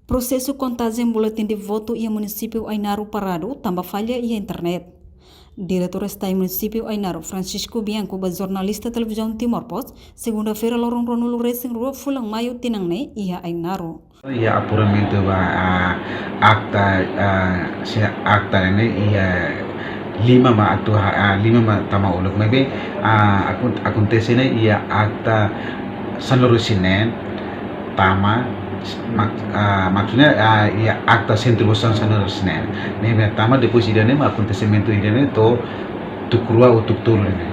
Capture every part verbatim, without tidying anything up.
Prosesu kontajen boletin de votu iha munisípiu Ainaro paradu tanba falla iha internet. Diretór STAE munisípiu Ainaro, Francisco Bianco, ba jornalista Televizaun Timor Post, segunda-feira, loron ruanulu resin rua fulan Maiu tinan ne'e, iha Ainaro. Iha apuramentu ba, ah, akta, ah, se akta ne'e iha lima mak atu, ah, lima mak tama uluk. Maibé, ah, akon-, akontese ne'e iha akta sanulu-resin-neen tama, mak-, ah, maksudnya, ah, iha akta sentru votasaun sanulu-resin-neen. Ne'e mak tama, depois ida-ne'e mak akontesimentu ida-ne'e to'o tuku rua ou tuku tolu ne'e.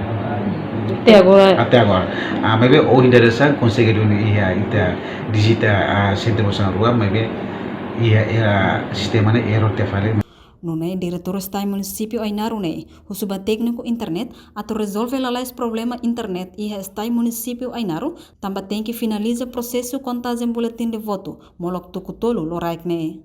Até agora. Até agora. Ah, maibé ohin dadeer-saan konsege duni iha ita dizita, ah, sentru votasaun rua, maibé iha, iha sistema ne'e erru tiha fali. Nune'e diretór STAE munisípiu Ainaro ne'e husu ba tékniku internet atu rezolve lalais problema internet iha STAE munisípiu Ainaro, tanba tenke finaliza prosesu kontajen boletin de votu molok tuku tolu loraik ne'e.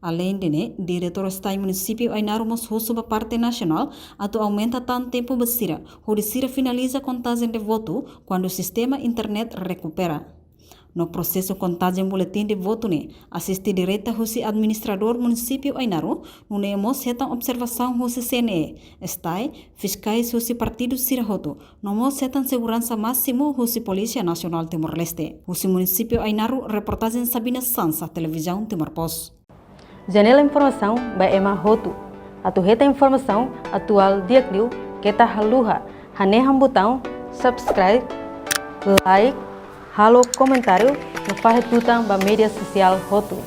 Aleinde ne'e, diretór STAE munisípiu Ainaro mós husu ba parte nasionál atu aumenta tan tempu ba sira, hodi sira finaliza kontajen de votu kuandu sistema internet rekupera. No prosesu kontajen boletin de votu ne'e asiste direta husi administradór munisípiu Ainaro, nune'e mós hetan observasaun husi CNE, STAE, fiskais husi partidu sira hotu, no mós hetan seguransa másimu husi Polísia Nasionál Timor-Leste. Husi munisípiu Ainaro, reportajen Sabina Sansa, Televizaun Timor Post. Janela informasaun ba ema hotu. Atu hetan informasaun atuál di'ak liu, keta haluha hanehan butaun subscribe, like, halo komentáriu, no fahe tutan ba média sosiál hotu.